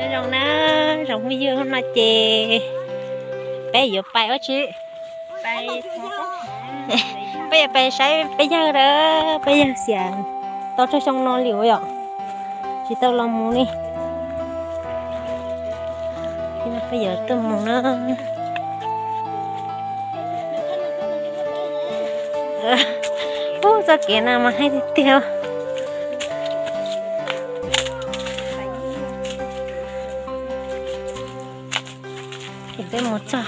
Zoo na, zoo phooj ywg, hnub no ces peb yuav pais ua tsi? Peb yuav pais saib peb yawg na, peb yawg xiam tau tsawg xyoo no li yom, tsis tau los mus li. Peb yuav tuaj mus na. Ub, txoj kev no mas heev tiag tiag. Ces peb mus txog.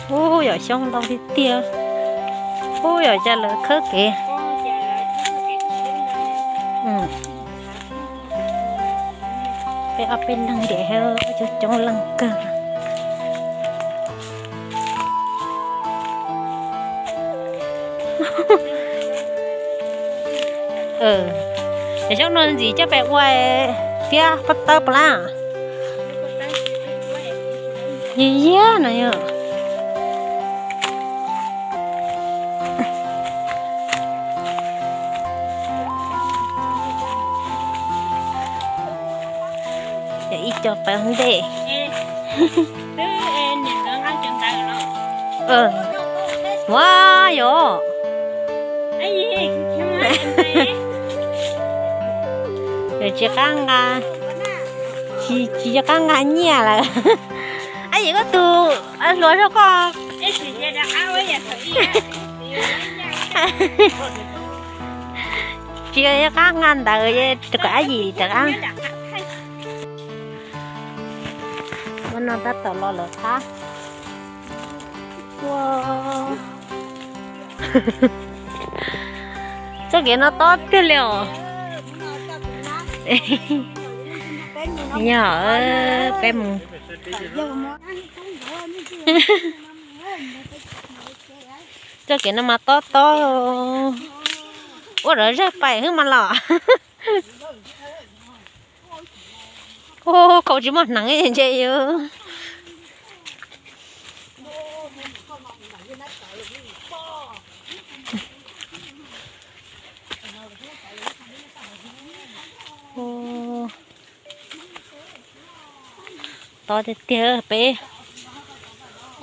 Ub, yog xyoob ntau tiag tiag. Ub, yog cas lawv khawb kev. Peb ob peb leeg ces coob coob leej kawg. Ces xyoob no ntxim coj pem ua thiab pob tawb plas. Yig yiag no yog. Ib co pawg ntej. Ua yog. Tsis qab nqa, tsis qab nqa nyiaj lawm. Ab yim koj tus hluas zog koj. Tsis qab nqa ntawd, rau kom ab yim rov qab. Ua no tab tom los lawm qab. Txoj kev no tob tiag li os. Yog peb mus. Txoj kev no mas tob tob. Ua rov zaj pais hwb mas los. Ua, khau tsis muaj hneev ntse yus. Tob tiag tiag, peb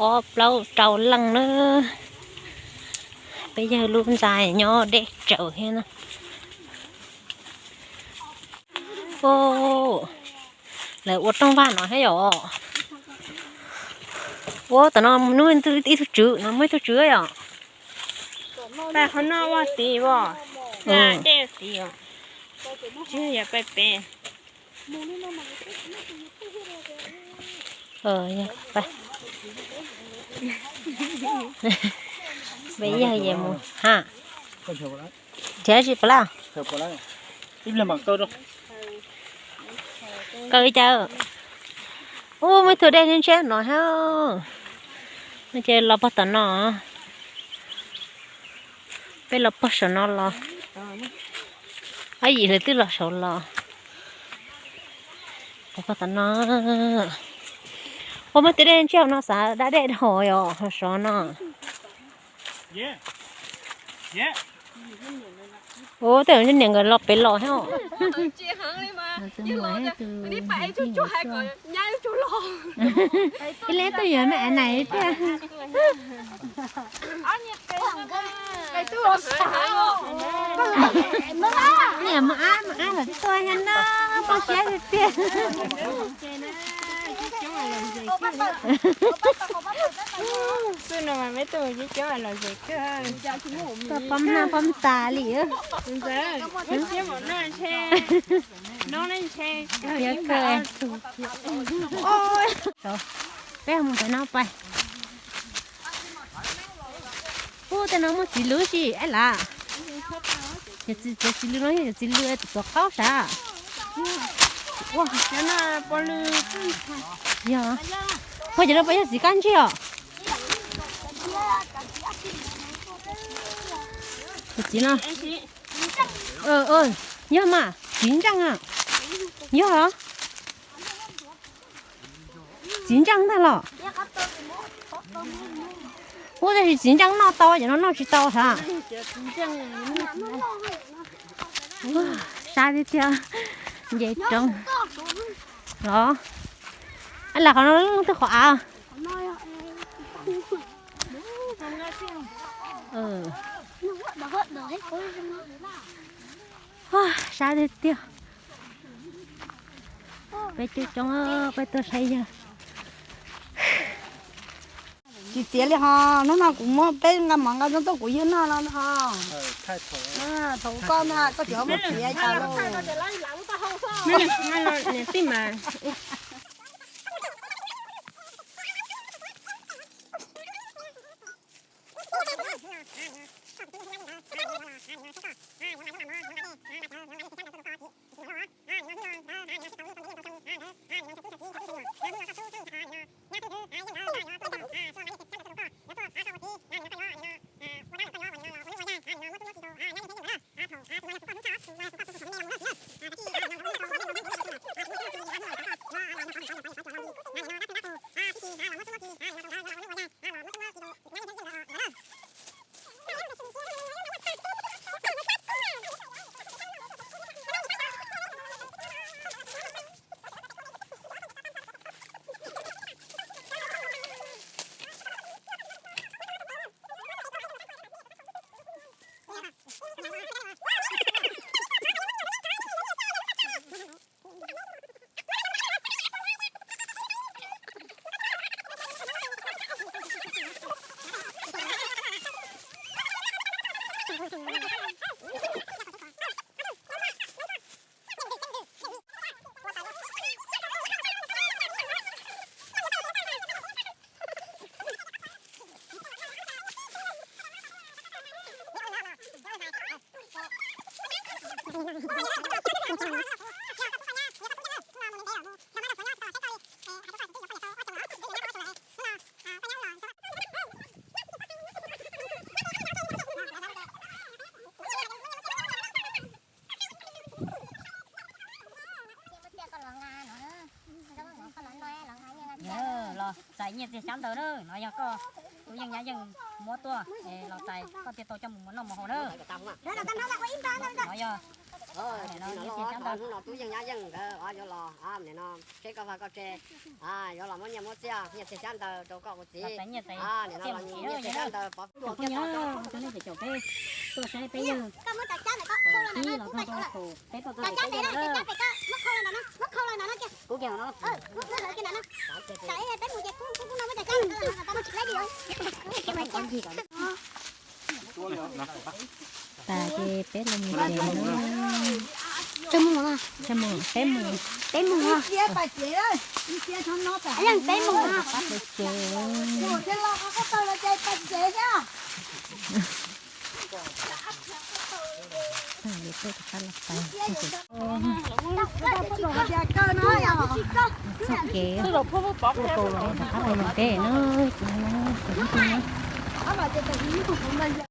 ob plaub rau leej na. Peb yawg lub ntxa nyob deb tsaus thiab na. Lawv ua rooj vag no thiab yom. Ua tam no mus ib tug tswv no, muaj ib tug tswv yom. Pais qhov no ua tid os, dej ua tid os, tsis yog pais pem. Peb yawg yuav mus ha, nrhiav tsis pom lawm. Kaw li cas? Ub, muaj ib tug dej ntshiab no thiab. Ces los pog tom no. Peb los pog saum no los. Ab yim lawv twb los saud los. Los pog tom no. Ua muaj ib tug dej ntshiab no xav da dej dhau yom, ho saud no. Ua tej niam nkawd los pem los thiab. Ib leeg tuaj yuav me a nais tiag. Niam mos ab, mos ab los tuaj thiab no, poj siab tiag tiag. Xwb no mas peb tuaj coob coob los zem kawg. Tuaj pom nag pom tas li. Ntxawm, muaj siab mom no ntshe, no ne ntshe kawg ib npab. Peb mus pem no pais. Ub, tej no muaj txiv lws si es lav. Cov txiv lws no yog cov txiv lws tuav qaub sav. Yog, ho cov no puas yog txiv kab ntsej os? Cov txiv no, yog mas txiv ntseej a. Yog los? Txiv ntseej ntag los? Ub, tab sis txiv ntseej noj tau, cov no noj tsis tau sav. Sab tiag tiag, nce roob. Los, ab lam qhov no twb qhov av. Sab tiag tiag. Peb coob coob peb tuaj saib yawg. Tsis txiav li ho, hnub no kuv muab peb nqa mov nqa zoo tuaj kuv yawg noj no ho. Thaum koj na koj tsis muab txiav cas lauj. Los txais nyiaj txiag xyab ntawv na, no yog koj tub yeej nyab yeej muab tuaj es los txais koj thiaj tau coj mus noj mus haus na. No yog nyiaj txiag xyab ntawv. Hnub no tub yeej nyab yeej nkawd yuav los nim no seb koj vaj koj tse, yuav los muab nyiaj muab txiag nyiaj txiag xyab ntawv rau koj ua txiv. Nim no los nyiaj txiag xyab ntawv pov phooj ywg, cov nej cov caum peb tuaj saib peb yawg tib los txog rau peb poj koj peb yawg na. Kuv kiag no. Tas ces peb los mus tsev na. Peb mus, peb mus. Peb mus. Pab peb tsev. Rov qab los pais. Txog kev, rov qab los mus tsev na.